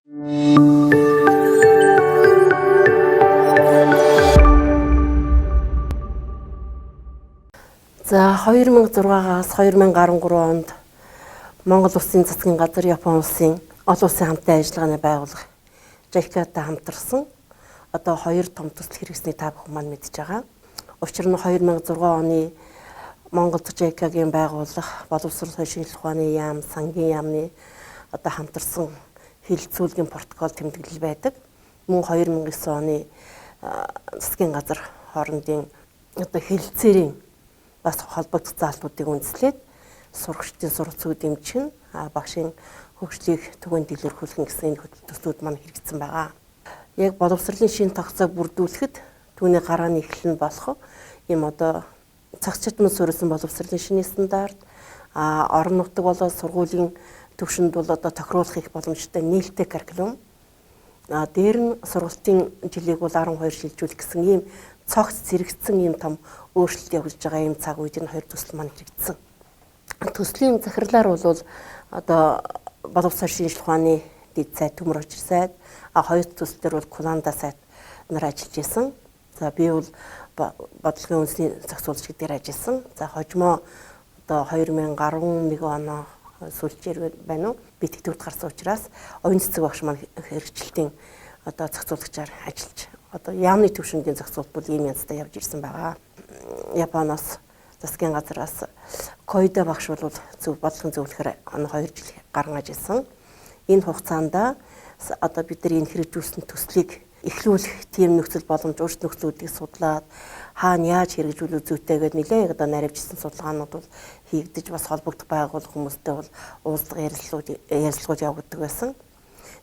За 2006-аас 2013 онд Монгол Улсын засгийн газар Япон улсын олон улсын хамтын ажиллагааны байгууллага JICA-тай хамтарсан одоо хоёр том төсөл хэрэгснийг та бүхэн маань мэдж байгаа. Учир нь 2006 оны Монгол JICA-гийн байгууллага боловсрол шинжлэх ухааны яам, сангийн яамны одоо хамтарсан хэлэлцүүлгийн протокол тэмдэглэл байдаг. Мөн 2009 оны засгийн газар хоорондын одоо хэлэлцээрийн бас холбогдох заалтуудыг үндэслээд сурагчдын суралцыг дэмжих нь багшийн хөгжлийг түгэнд илэрхийлэх гэсэн энэ төслүүд маань хэрэгжсэн байгаа. Яг боловсролын шинэ тогтцоог бүрдүүлэхэд түүний гарааны эхлэл нь болох ийм одоо цагс чадмал суурилсан боловсролын шинэ стандарт, орон нутаг болоод сургуулийн түвшинд бол одоо тохируулах их боломжтой нээлттэй curriculum, дээр нь сургалтын жилийг бол 12 шилжүүлэх гэсэн ийм цогц зэрэгцсэн ийм том өөрчлөлт явуулж байгаа ийм цаг үед энэ хоёр төсөл маань хэрэгжсэн. Төслийн захирлаар бол одоо боловсрол шинжлэх ухааны дэд сайд, төмөр очир сайд, хоёр төсөл дээр бол Куланда сайд нар ажиллаж исэн. За би бол бодлогын үндэсний зохицуулагч гэдгээр ажилласан. За хожмоо одоо 2011 оноо сүүлчээр байна уу? Би тэтгэврт гарсан учраас оюун цэцэг багш маань хэрэгжилтийн одоо зохицуулагчаар ажиллаж одоо яамны төвшингийн зохицуулалт бол ийм янзтай явж ирсэн байгаа. Японоос засгийн газараас Койда багш бол зөв бодлогын зөвлөхөөр он 2 жил гарan ажилласан. Энэ хугацаанд одоо бид нар энэ хэрэгжүүлсэн төслийг эхлүүлэх тийм нөхцөл боломж, урьд нөхцлүүдийг судлаад хаана яаж хэрэгжүүлэх зүйтэй гэдээ нэлээд одоо наривчсан судалгаанууд бол хийгдэж бас холбогдох байгууллага хүмүүстэй бол уулзлага ярилцлагууд явагддаг байсан.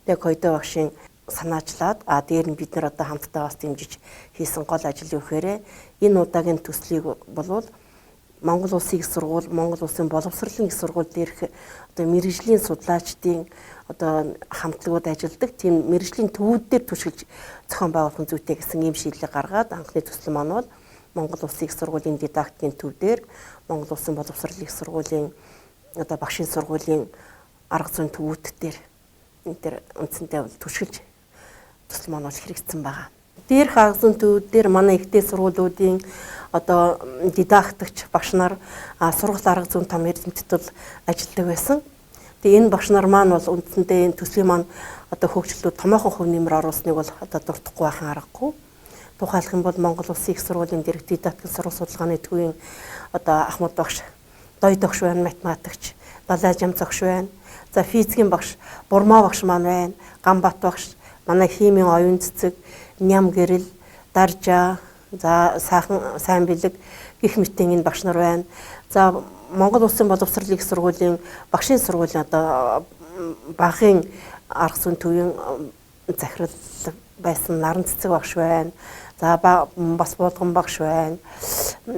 Тэгээ Койдо багшийн санаачлаад дээр нь бид нар одоо хамтдаа бас дэмжиж хийсэн гол ажил юу гэхээр энэ удаагийн төслийг болвол Монгол Улсын их сургууль, Монгол Улсын боловсролын их сургууль дээрх одоо мэргэжлийн судлаачдын одоо хамтлагууд ажилладаг тийм мэргэжлийн төвүүд дээр түшиглж зохион байгуулах зүйтэй гэсэн ийм шийдлийг гаргаад анхны төсөл маань бол Монгол Улсын их сургуулийн дидактикийн төв дээр Монгол Улсын боловсролын их сургуулийн одоо багшийн сургуулийн арга зүйн төвүүд дээр энэ дээр үндсэндээ бол түшиглж төсөл маань бол хэрэгжсэн байгаа. Дээрх арга зүйн төвүүд дээр манай ихтэй сургуулиудын одоо дидактикч багш нар сургалт арга зүйн том эрдэмтэд бол ажилладаг байсан. Тэгээ энэ багш нар маань бол үндсэндээ энэ төслийн маань одоо хөгжлөлтүүд томоохон хувь нэмэр оруулсныг бол одоо дуртахгүй байхын аргагүй. Тухайлах юм бол Монгол Улсын их сургуулийн дэрэг дидактикийн сургалт судалгааны төвийн одоо Ахмад багш, Дойд багш байна, математикч, Далай жам зогш байна. За физикийн багш, Бурмаа багш маань байна, Ганбат багш, манай химийн оюун цэцэг, Ням гэрэл, Даржаа, за сайхан сайн бэлэг гих мэтийн энэ багш нар байна. За Монгол Улсын боловсролын их сургуулийн багшийн сургуулийн одоо багын арга зүйн төвийн захирал байсан Наран цэцэг багш байна. За бас буулган багш байна.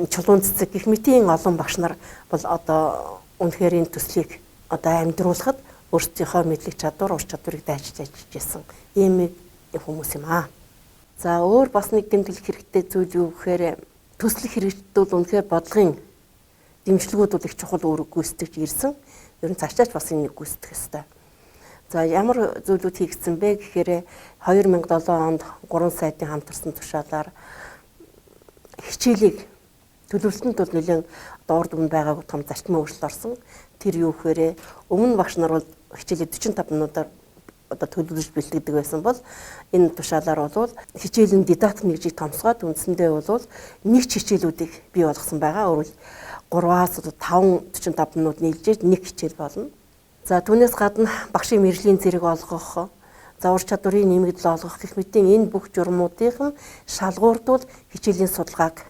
Чулуун цэцэг гих мэтийн олон багш нар бол одоо үнэхээр энэ төслийг одоо амьдруулахад өөрсдийнхөө мэдлэг чадвар, ур чадварыг дайчилж ажиллаж исэн ийм хүмүүс юм аа. За өөр бас нэг тэмдэглэх хэрэгтэй зүйл юу гэхээр төсөл хэрэгждүүл үнэхээр бодлогын дэмжлэгүүд бол их чухал үүрэг гүйцэтгэж ирсэн. Ер нь цаашдаа ч бас энийг гүйцэтгэх ёстой. За ямар зүйлүүд хийгдсэн бэ гэхээр 2007 онд 3 сайдын хамтарсан тушаалаар хичээлийг төлөвлөлтөнд бол нэлээд одоо урд өмнө байгаагүй том зарчмын өөрчлөлт орсон. Тэр юу гэхээр өмнө багш нар бол хичээлээ 45 минутаар одоо төлөвлөж бэлтгэдэг байсан бол энэ тушаалаар бол хичээлийн дидактик нэгжийг томсгоод үндсэндээ бол нэг ч хичээлүүдийг бий болгосон байгаа. Өөрөлд 3-аас 5 45 минут нийлжээж нэг хичээл болно. За түүнээс гадна багшийн мэргэжлийн зэрэг олгох, за ур чадварын нэмэгдэл олгох гэх мэтийн энэ бүх журмуудын нь шалгуурдвал хичээлийн судалгааг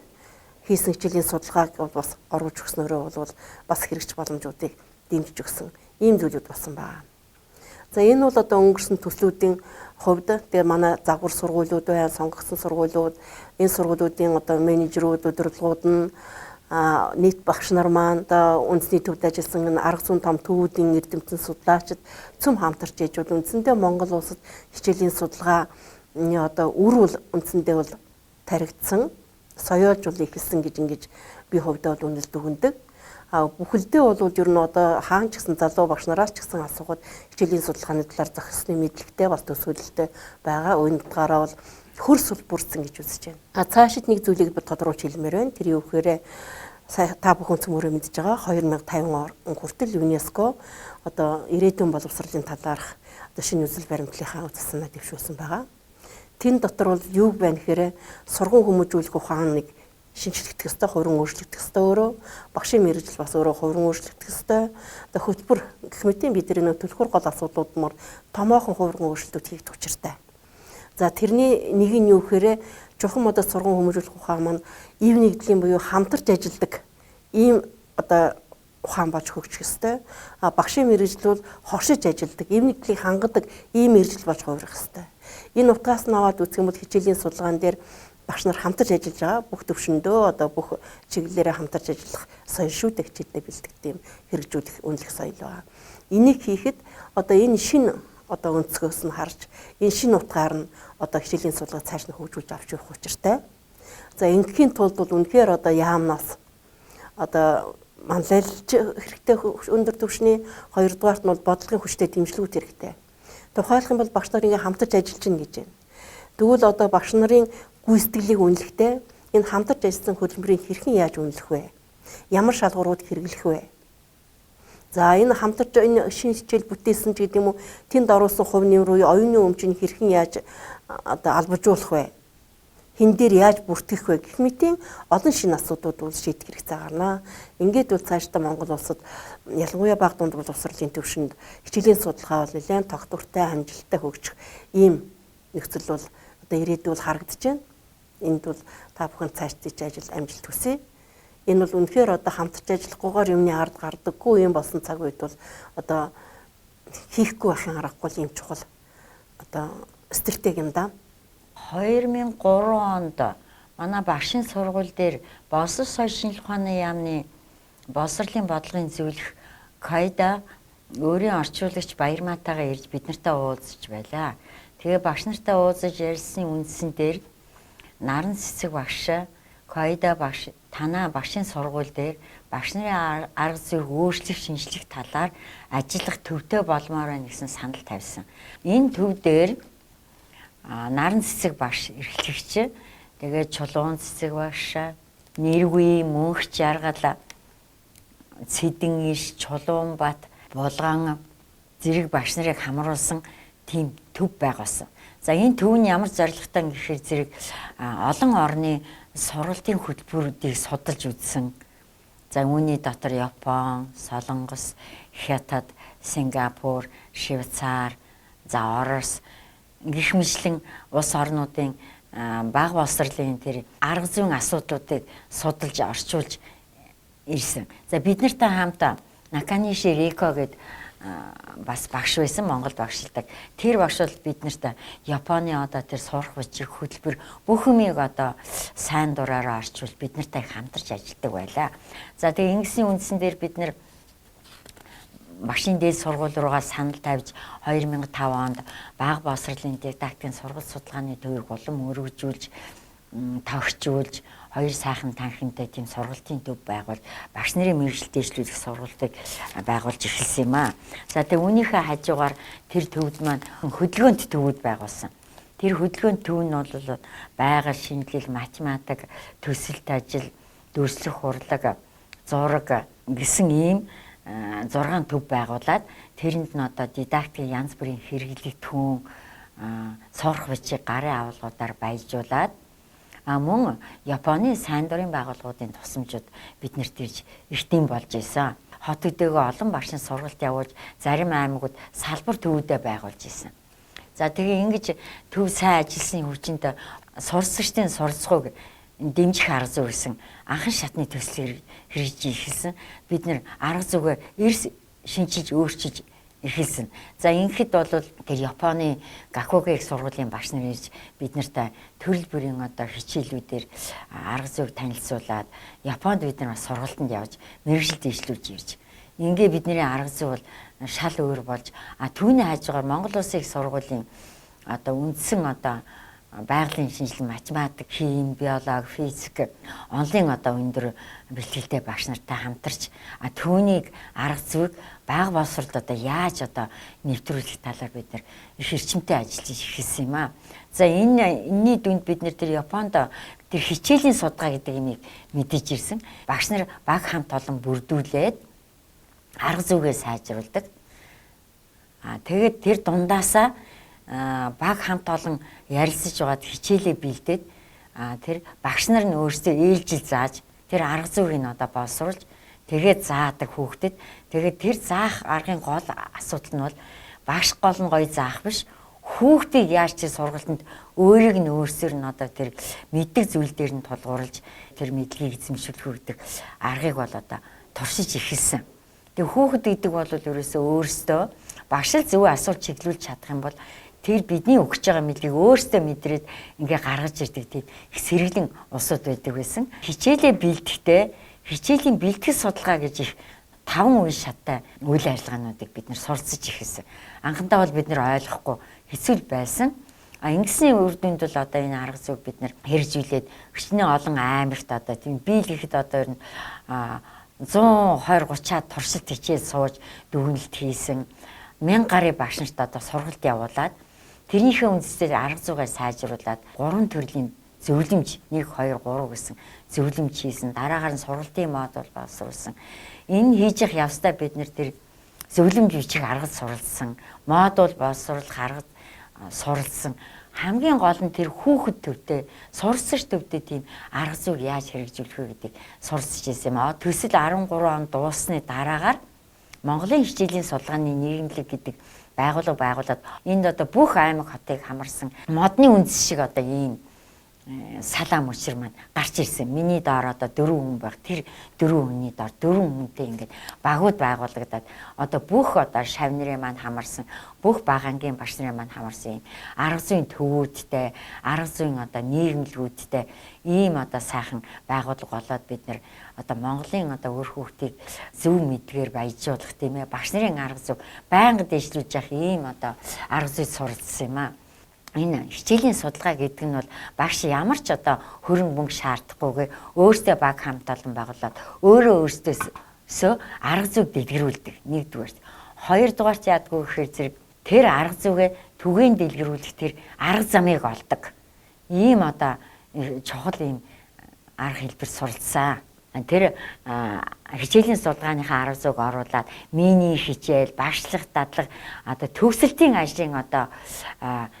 хийсэн хичээлийн судалгааг бас оруулж өгснөөрөө бол бас хэрэгжих боломжуудыг дэмжиж өгсөн ийм зүйлүүд болсон байна. За энэ бол одоо өнгөрсөн төслүүдийн хувьд тэгээ манай загвар сургуулиуд байна, сонгогдсон сургуулиуд, энэ сургуулиудын одоо менежерүүд, удирдлагууд нь нийт багш нар маань одоо үндэсний төвд ажилласан энэ арга зүйн том төвүүдийн эрдэмтэн судлаачид цөм хамтарч ээж бол үндсэндээ Монгол улсад хичээлийн судалгааны одоо үр бол үндсэндээ бол таригдсан, соёолж бол эхэлсэн гэж ингэж би хувьдаа бол үнэлд өгөндөг. Бүхэлдээ бол ер нь одоо хаан ч гэсэн залуу багш нараас ч гэсэн асуухад хичээлийн судалгааны талаар зохисны мэдлэгтэй бас төсөөлөлтэй байгаа. Үүний утгаараа бол хөрс бүрдсэн гэж үзэж байна. Цаашид нэг зүйлийг би тодруулж хэлмээр байна. Тэр юу гэхээр та бүхэн цөмөрөө мэдж байгаа 2050 он хүртэл ЮНЕСКО одоо ирээдүйн боловсролын талаарх одоо шинэ үзэл баримтлалынхаа үзэл санаа дэвшүүлсэн байгаа. Тэн дотор бол юу байна гэхээр сурган хүмүүжүүлэх ухааныг шинжлэгдэх ёстой, хувиран өөрчлөгдөх ёстой өөрөө, багшийн мэргэжил бас өөрөө хувиран өөрчлөгдөх ёстой. Одоо хөтөлбөр гэх мэтийн бидний нөө түлхүүр гол асуудлууд мөр томоохон хувиран өөрчлөлтүүд хийгдэх учиртай. За тэрний нэг нь юу гэхээр чухам одоо сурган хүмүүжүүлэх ухаан маань ив нэгдлийн буюу хамтарч ажилладаг ийм одоо ухаан болж хөгжих ёстой. А багшийн мэргэжил бол хоршиж ажилладаг, ив нэгдлийг хангадаг ийм мэргэжил болж хувирах ёстой. Энэ утгаас нь аваад үзэх юм бол хичээлийн судалгаан дээр багш нар хамтарч ажиллаж байгаа. Бүх төвшөндөө одоо бүх чиглэлээрээ хамтарч ажиллах соёл шүү дээ, хичээлдээ бэлтгэдэг юм хэрэгжүүлэх үнэлэх соёл байгаа. Энийг хийхэд одоо энэ шинэ одоо өнцгөөс нь харж энэ шинэ утгаар нь одоо хичээлийн судалгаа цааш нь хөгжүүлж авч явах учиртай. За ингээхийн тулд бол үнэхээр одоо яамнаас одоо манлайлж хэрэгтэй өндөр түвшний, хоёрдугаарт нь бол бодлогын хүчтэй дэмжлэгүүд хэрэгтэй. Тухайлах юм бол багш нар ингээ хамтарч ажиллаж гин гэж байна. Тэгвэл одоо багш нарын гүйцэтгэлийг үнэлэхдээ энэ хамтарч ажилласан хөдөлмөрийг хэрхэн яаж үнэлэх вэ? Ямар шалгуурууд хэрэглэх вэ? За энэ хамтарч энэ шинэ хичээл бүтээсэн ч гэдэг юм уу, тэнд оруулсан хувь нэмэр буюу оюуны өмчийг хэрхэн яаж одоо албажуулах вэ? Хэн дээр яаж бүртгэх вэ гэх мэтийн олон шинэ асуудлууд бол шийдэх хэрэгцээ гарна. Ингээд бол цаашдаа Монгол улсад ялангуяа бага дунд боловсролын түвшинд хичээлийн судалгаа бол нэлээд тогтвортой, амжилттай хөгжих ийм нөхцөл бол одоо ирээдүйд бол харагдаж байна. Энд бол та бүхэн цааш тийч ажил амжилт хүсье. Энэ бол үнэхээр одоо хамтарч ажиллахгүйгээр юмны ард гардаггүй юм болсон цаг үед бол одоо хийхгүй байхын аргагүй юм чухал одоо стратеги юм да. 2003 онд манай багшийн сургууль дээр боловсрол соёл шинжлэх ухааны яамны боловсролын бодлогын зөвлөх Кайда өөрийн орчуулагч Баярмаатайгаа ирж бид нартай уулзч байлаа. Тэгээ багш нартай уулзаж ярьсан үндсэн дээр Наран цэцэг багш, Кайда багш танаа багшийн сургууль дээр багш нарын арга зүйг өөрчлөх, шинжлэх талаар ажиллах төвтэй болмоор байна гэсэн санал тавьсан. Энэ төв дээр Наран цэцэг багш эрхлэгч, тэгээд Чулуун цэцэг багш, Нэргүй, Мөнх жаргал, Цэдэн иш, Чулуунбат, Булган зэрэг багш нарыг хамруулсан тийм төв байгуулсан. За энэ төв нь ямар зорилготой гэхээр зэрэг олон орны сургалтын хөтөлбөрүүдийг судалж үзсэн. За үүний дотор Япон, Солонгос, Хятад, Сингапур, Швейцар, за Орос гэх мэтлэн улс орнуудын бага боловсролын тэр арга зүйн асуудлуудыг судалж орчуулж ирсэн. За бид нартай хамт Наканиши Рико гээд бас багш байсан, Монголд багшилдаг. Тэр багш бол бид нарт Японы одоо тэр сурах бичиг хөтөлбөр бүх юмыг одоо сайн дураараа орчуул бид нартай хамтарч ажилладаг байлаа. За тэгээ ингэсийн үндсэн дээр бид нар багшийн дээд сургууль руугаа санал тавьж 2005 онд бага боловсролын дидактикийн сургалт судалгааны төвийг улам өргөжүүлж тохижуулж хоёр сайхан танхимтай тийм сургалтын төв байгуул багш нарын мэргэжил дэвшлүүлэх сургалтыг байгуулж эхэлсэн юм аа. За тэгээ үүнийхээ хажуугаар тэр төвд маань хөдөлгөөнт төвүүд байгуулсан. Тэр хөдөлгөөнт төв нь бол байгаль шинжилэл, математик, төсөлт ажил, дүрслэх урлаг, зураг гэсэн ийм 6 төв байгуулад тэрэнд нь одоо дидактикийн янз бүрийн хэрэглэгдэхүүн, сурах бичиг, гарын авалгуудаар баяжуулаад мөн Японы сайн дурын байгууллагуудын тусламжууд биднэрт ирж эртний болж исэн. Хот өдөөгөө олон багшин сургалт явуулж зарим аймагуд салбар төвүүдээ байгуулж исэн. За тэгээ ингэж төв сайн ажилласны хүчинд суралцагчдын суралцахыг дэмжих арга зүй гэсэн анхан шатны төслийг хэрэгжиж эхэлсэн. Бид нэр арга зүгээ эрс шинчилж өөрчилж эхэлсэн. За ингэхэд бол тэр Японы Гакугэ их сургуулийн багш нар ирж бид нартай төрөл бүрийн одоо хичээлүүдээр арга зүйг танилцуулаад Японд бид нар бас сургалтанд явж мэргэжил дэвшлүүлж ирж. Ингээ бидний арга зүй бол шал өөр болж түүний хажуугаар Монгол Улсын их сургуулийн одоо үндсэн одоо Байгалийн шинжилгээ, математик, хими, биологи, физик онлын одоо өндөр бэлтгэлтэй багш нартай хамтарч түүнийг арга зүйг бага боловсролд одоо яаж одоо нэвтрүүлэх талаар бид нар их эрчимтэй ажиллаж эхэлсэн юм аа. За энэний дүнд бид нар тэр Японд тэр хичээлийн судалгаа гэдэг юмыг мэдэж ирсэн. Багш нар баг хамт олон бүрдүүлээд арга зүгээ сайжруулдаг. Тэгээд тэр дундаасаа баг хамт олон ярилцаж байгаад хичээлээ бэлдээд тэр багш нар нь өөрсдөө ээлжил зааж тэр арга зүйг нь одоо боловсруулж тэгээд заадаг хүүхдэд. Тэгээд тэр заах аргын гол асуудал нь бол багш гол нь гоё заах биш, хүүхдийг яаж чи сургалтанд өөрийг нь өөрсөөр нь одоо тэр мэддэг зүйл дээр нь тулгуурлаж тэр мэдлэгийг эзэмшүүлэх гэдэг аргыг бол одоо туршиж эхэлсэн. Тэгээ хүүхэд гэдэг бол ерөөсөө өөрсдөө багш л зөв асуулт чиглүүлж чадах юм бол тэр бидний өгч байгаа мэдлэгийг өөрсдөө мэдрээд ингээ гаргаж ирдэг тийм их сэргэлэн улсууд байдаг байсан. Хичээлээ бэлтгэхдээ хичээлийн бэлтгэл судалгаа гэж их 5 үе шаттай үйл ажиллагаануудыг бид нар суралцж эхэлсэн. Анхандаа бол бид нар ойлгохгүй хэцүү байсан. Ингэсний үр дүнд бол одоо энэ арга зүйг бид нар хэрэгжүүлээд хичнээн олон аймагт одоо тийм биелэхэд одоо ер нь 120 30-аад туршилт хичээл сууж дүгнэлт хийсэн. 1000 гаруй багш нарт одоо сургалт явуулаад тэрнийхээ үндсээр арга зүйгээ сайжруулад 3 төрлийн зөвлөмж 1 2 3 гэсэн зөвлөмж хийсэн. Дараагаар нь сургалтын модуль боловсруулсан. Энэ хийж явах явцдаа бид нэр тэр зөвлөмж бичих арга суралцсан, модуль боловсруулах арга суралцсан. Хамгийн гол нь тэр хүүхэд төвтэй, суралцагч төвтэй тийм арга зүйг яаж хэрэгжүүлэх вэ гэдгийг суралцж ирсэн юм аа. Төсөл 13 он дууссаны дараагаар Монголын хичээлийн судалгааны нийгэмлэг гэдэг байгууллага байгуулад энд одоо бүх аймаг хотыг хамарсан модны үндэс шиг одоо ийм салаа мөчр маань гарч ирсэн. Миний доор одоо 4 хүн байх. Тэр 4 хүний доор 4 хүнтэй ингээд багууд байгуулагдаад одоо бүх одоо шав нарын маань хамарсан, бүх бага ангийн багш нарын маань хамарсан ийм арга зүйн төвүүдтэй, арга зүйн одоо нийгэмлэгүүдтэй ийм одоо сайхан байгууллага болоод бид нэр одоо Монголын одоо үр хүүхдийг зөв мэдгээр баяжуулах тийм багш нарын арга зүй байнга дэвшлүүлж явах ийм одоо арга зүй суралцсан юм аа. Энэ хичээлийн судалгаа гэдэг нь бол багш ямар ч одоо хөрөнгө мөнгө шаардахгүйгээр өөртөө баг хамт олон байгуулад өөрөө өөртөөсөө арга зүйг дэлгэрүүлдэг нэгдүгээр. Хоёрдугаарч яадгүй гэхээр зэрэг тэр арга зүгээ түгээн дэлгэрүүлэх тэр арга замыг олдог. Ийм одоо чухал ийм арга хэлбэр суралцсан. Тэр хичээлийн судалгааныхаа арга зүйг оруулаад миний хичээл, багшлах, дадлага одоо төгсөлтийн ажлын одоо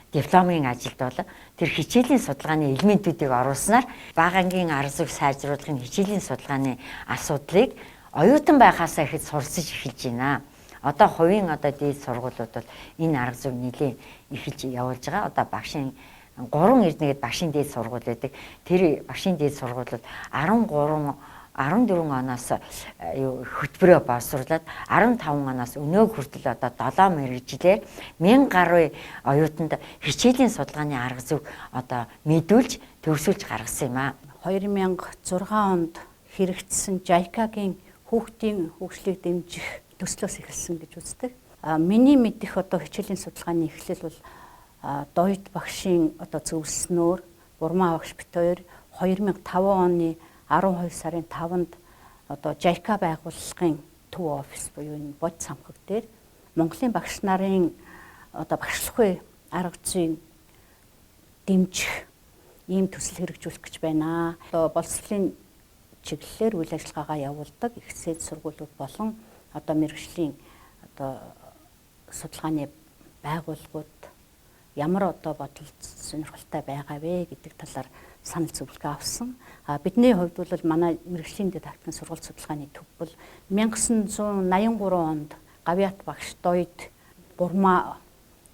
дипломын ажилд бол тэр хичээлийн судалгааны элементүүдийг оруулснаар бага ангийн арга зүйг сайжруулахын хичээлийн судалгааны асуудлыг оюутан байхаасаа ихэд суралцж эхэлж байна. Одоо хувийн одоо дээд сургуулиуд бол энэ арга зүйг нэлээд эхэлж явуулж байгаа. Одоо багшийн 3 эрдэнэт багшийн дээд сургууль байдаг. Тэр багшийн дээд сургуулиуд 13 14 оноос хөтөлбөрөө боловсруулад 15 оноос өнөөг хүртэл одоо 7 мэргэжлээр 1000 гаруй оюутанд хичээлийн судалгааны арга зүйг одоо мэдүүлж төгсүүлж гаргасан юм аа. 2006 онд хэрэгжсэн JICA-гийн хүүхдийн хөгжлийг дэмжих төслөөс эхэлсэн гэж үздэг. Миний мэдих одоо хичээлийн судалгааны эхлэл бол Дойд багшийн одоо зөвлөснөөр Бурмаа багш бит хоёр 2005 оны 12 сарын 5-нд одоо JICA байгууллагын төв офис буюу энэ бод самхаг дээр Монголын багш нарын одоо багшлах арга зүйн дэмжих ийм төсөл хэрэгжүүлэх гэж байна. Одоо боловсролын чиглэлээр үйл ажиллагаагаа явуулдаг их сэд сургуулиуд болон одоо мэргэжлийн одоо судалгааны байгууллагууд ямар одоо бодол сонирхолтой байгаа вэ гэдэг талаар санал зөвлөгөө авсан. Бидний хувьд бол манай мэргэжлийн дидактикийн сургалт судалгааны төв бол 1983 онд Гавьяат багш, Дойд, Бурмаа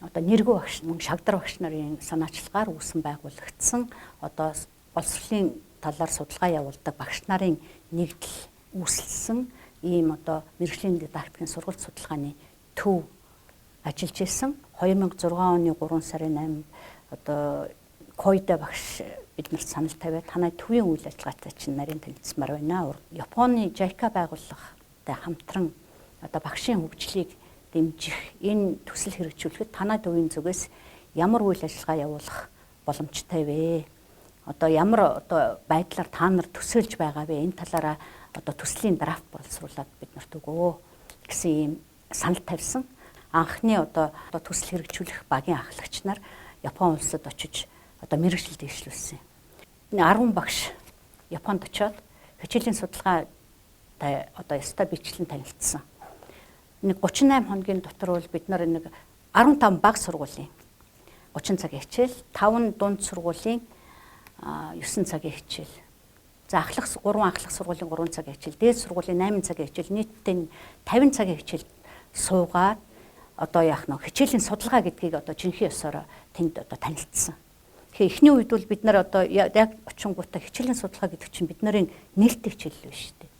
одоо нэргүү багш, мөн Шагдар багш нарын санаачлагаар үүсэн байгуулагдсан одоо боловсролын талаар судалгаа явуулдаг багш нарын нэгдэл үүсэлсэн ийм одоо мэргэжлийн дидактикийн сургалт судалгааны төв ажиллаж исэн. 2006 оны 3 сарын 8-нд одоо Койда багш биднэрт санал тавиад танай төвийн үйл ажиллагаатай чинь нарийн танилцмаар байна. Японы JICA байгууллагатай хамтран одоо багшийн хөгжлийг дэмжих энэ төсөл хэрэгжүүлэхэд танай төвийн зүгээс ямар үйл ажиллагаа явуулах боломжтой вэ? Одоо ямар одоо байдлаар та нар төсөөлж байгаа вэ? Энэ талаараа одоо төслийн драфт боловсруулад бид нарт өгөө гэсэн ийм санал тавьсан. Анхны одоо төсөл хэрэгжүүлэх багийн ахлагч нар Япон улсад очиж одоо мэргэжил дэвшлүүлсэн. 10 багш Японд очиод хичээлийн судалгаатай одоо ёстой бичлэн танилцсан. Нэг 38 хоногийн дотор бол бид нар нэг 15 баг сургуулийн 30 цагийн хичээл, 5 дунд сургуулийн 9 цагийн хичээл. За ахлах 3 ахлах сургуулийн 3 цагийн хичээл, дээд сургуулийн 8 цагийн хичээл, нийтдээ 50 цагийн хичээл суугаад одоо яах нь хичээлийн судалгаа гэдгийг одоо жинхэнэ ёсоор тэнд одоо танилцсан. Тэгэхээр эхний үед бол бид нар одоо яг очингуудаа хичээлийн судалгаа гэдэг чинь бид нарын нээлттэй хичээл биш үү?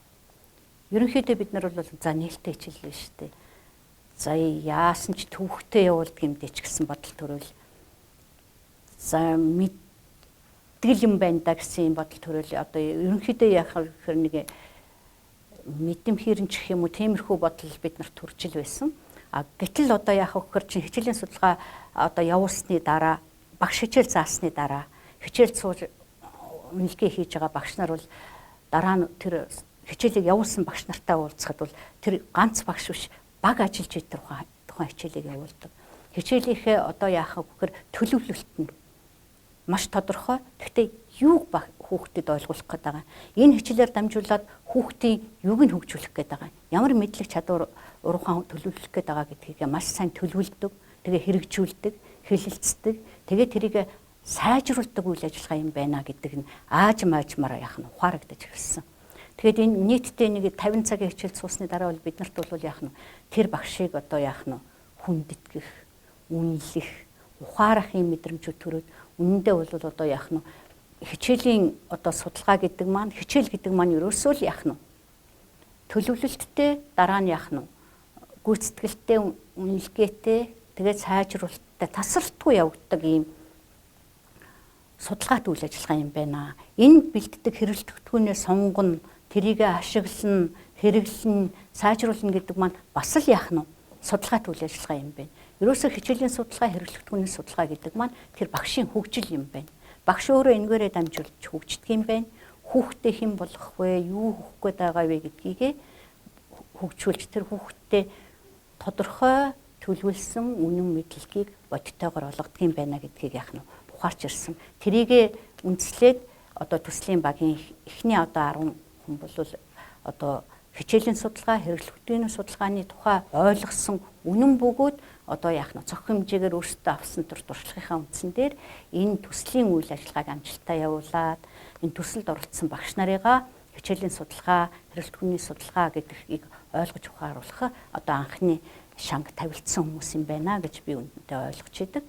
Ерөнхийдөө бид нар бол за нээлттэй хичээл биш үү? За яасан ч төвхтэй явуулдаг юм дээ ч гэсэн бодол төрөөл. За мэдгэл юм байна да гэсэн юм бодол төрөөл. Одоо ерөнхийдөө яах гэхээр нэг мэдрэмхийрэн ч гэх юм уу тиймэрхүү бодол бид нарт төржил байсан. А гэтэл одоо яах вэ гэхээр чинь хичээлийн судалгаа одоо явуулсны дараа багш хичээл заасны дараа хичээл сууж үнэлгээ хийж байгаа багш нар бол дараа нь тэр хичээлийг явуулсан багш нартай уулзахад бол тэр ганц багш биш баг ажиллаж ийтэр тухайн хичээлийг явуулдаг. Хичээлийнхээ одоо яах вэ гэхээр төлөвлөлт нь маш тодорхой. Гэхдээ юуг хүүхдэд ойлгуулах гээд байгаа. Энэ хичээлээр дамжуулаад хүүхдийн юуг нь хөгжүүлэх гээд байгаа. Ямар мэдлэг чадвар уруухан төлөвлөх гээд байгаа гэдгийг маш сайн төлөвлөдөг. Тэгээ хэрэгжүүлдэг, хэлэлцдэг. Тэгээ тэрийг сайжруулдаг үйл ажиллагаа юм байна гэдэг нь аажим аажмаараа яах нь ухаарагдаж эхэлсэн. Тэгээд энэ нийтдээ нэг 50 цагийн хичээл суусны дараа бол бид нарт бол яах нь тэр багшийг одоо яах нь хүндэтгэх, үнэлэх, ухаарах юм мэдрэмжүүд төрөөд үнэндээ бол одоо яах нь хичээлийн одоо судалгаа гэдэг маань хичээл гэдэг маань ерөөсөө л яах нь төлөвлөлттэй дараа нь яах нь гүйцэтгэлтэй, үнэлгээтэй, тэгээд сайжруулалттай тасралтгүй явагддаг ийм судалгаатай үйл ажиллагаа юм байна. Энэ бэлддэг хэрэглэгдэхүүнээ сонгоно, тэрийг ашиглана, хэрэглэнэ, сайжруулна гэдэг маань бас л яах нь судалгаатай үйл ажиллагаа юм байна. Ерөөсөө хичээлийн судалгаа, хэрэглэгдэхүүний судалгаа гэдэг маань тэр багшийн хөгжил юм байна. Багш өөрөө энэгээрээ дамжуулж хөгждөг юм байна. Хүүхдээ хэн болох вэ, юу хөх гээд байгаа вэ гэдгийг хөгжүүлж тэр хүүхдтэй тодорхой төлөвлөсөн үнэн мэдлэгийг бодитойгоор олгодог юм байна гэдгийг яах нь ухаарч ирсэн. Тэрийг үндэслээд одоо төслийн багийн эхний одоо 10 хүн бол одоо хичээлийн судалгаа, хэрэглэгдэхүүний судалгааны тухай ойлгосон үнэн бөгөөд одоо яах нь цог хэмжээгээр өөрсдөө авсан төр туршлагынхаа үндсэн дээр энэ төслийн үйл ажиллагааг амжилттай явуулаад энэ төсөлд оролцсон багш нарыгаа хичээлийн судалгаа, хэрэглэгдэхүүний судалгаа гэдгийг ойлгож ухааруулах одоо анхны шанг тавилдсан хүмүүс юм байна гэж би үнэндээ ойлгож идэг.